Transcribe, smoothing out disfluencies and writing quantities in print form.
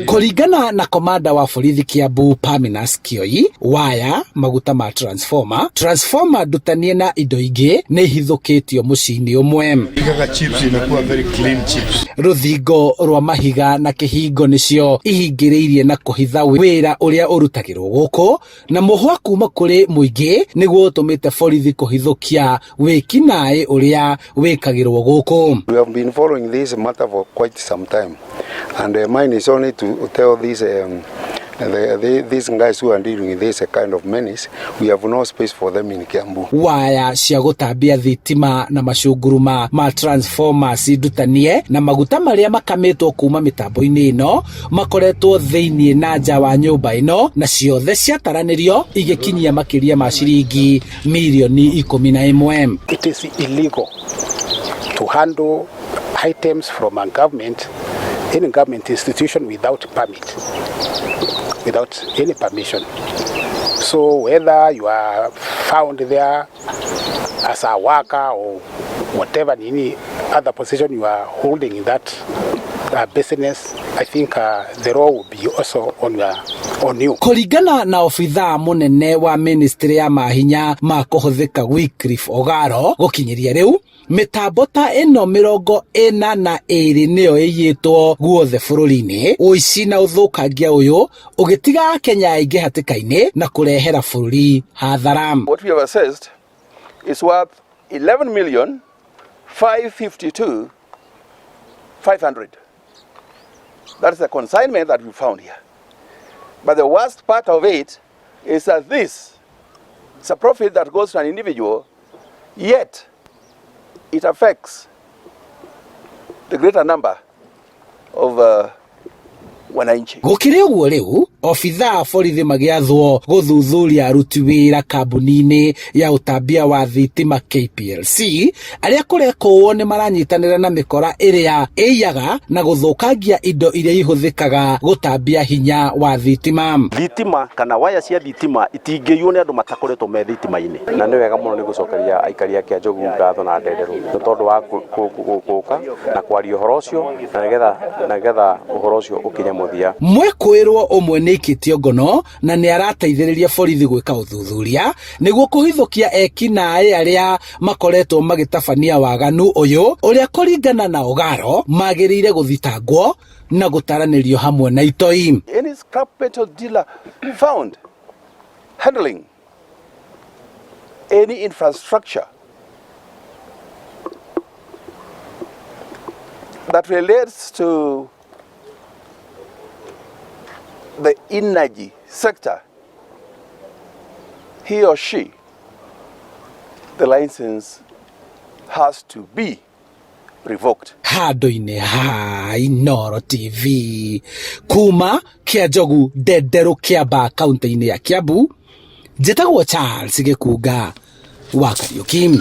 Kũringana na komanda wa borithi Kiambu Parmenas Kioi, waya, maguta ma transformer, transformer ndutanie na indo ingĩ nĩ ihithũkĩtio mũciĩ-inĩ ũmwe. Pikaga chips inakuwa very clean chips. Rũthingo rwa mahiga na kĩhingo nĩcio ihingĩrĩirie na kũhitha wĩra ũrĩa ũrutagĩrwo gũkũ na mũhwa kuma kũrĩ mũingĩ nĩguo ũtũmĩte borithi kũhithũkia wĩkinaĩ ũrĩa wĩkagĩrwo gũkũ. We have been following this matter for quite some time and mine is only to tell these these guys who are dealing with this kind of menace, we have no space for them in Kiambu. Waya cia gũtambia thitima na macunguruma ma transformers ndutanie na maguta marĩa makamĩtwo kuma mĩtambo-inĩ ĩno makoretwo thĩinĩ na nja wa nyũmba ĩno na ciothe ciataranĩrio igĩkinyia makĩria ma ciringi mirioni 11. It is illegal to handle items from a government, any government institution without permit, without any permission. So whether you are found there as a worker or whatever any other position you are holding in that business, I think the law will be also on you. Kũringana na obithaa mũnene wa ministry ya mahinya ma kũhũthĩka Wycliffe Ogaro, gũkinyĩria rĩu mĩtambo ta ĩno 42 nĩyo ĩiyĩtwo guothe bũrũri-inĩ. Ũici na ũthũkangia ũyũ ũgĩtiga Akenya aingĩ hatĩka-inĩ na kũrehera bũrũri hathara. What we have assessed is worth 11,552,500. That is the consignment that we found here. But the worst part of it is that this is a profit that goes to an individual, yet it affects the greater number of wananchi. Gũkĩrĩ ũguo rĩu obithaa borithi magĩathwo gũthuthuria aruti wĩra kambuni-inĩ ya ũtambia wa thitima KPLC arĩa kũrekũo nĩ maranyitanĩra na mĩkora ĩrĩa ĩiyaga na gũthũkangia indo iria ihũthĩkaga gũtambia hinya wa thitima. Thitima kana waya cia thitima itingĩiywo nĩ andũ matakoretwo me thitima-inĩ. Na nĩ wega mũno nĩ gũcokeria aikari a Kĩanjogu ngatho na ndenderũ nĩ tondũ wa gũka na kwaria ũhoro ũcio na nĩgetha ũhoro ũcio ũkinye mũthia. Mwĩkũĩrwo ũmwe nĩ aikĩtio ngono na nĩ arateithĩrĩria borithi gwĩka ũthuthuria nĩguo kũhithũkia ekinaĩ arĩa makoretwo magĩtabania waganu ũyũ ũrĩa kũringana na Ogaro magĩrĩire gũthitangwo na gũtaranĩrio hamwe na itoi. Any scrap metal dealer found handling any infrastructure that relates to the energy sector, he or she, the license has to be revoked. Handũ-inĩ ha Inooro TV kuma Kĩanjogu Ndenderũ Kĩamba kaunti-inĩ ya Kiambu, njĩtagwo Charles Gĩkunga wa Kariũki.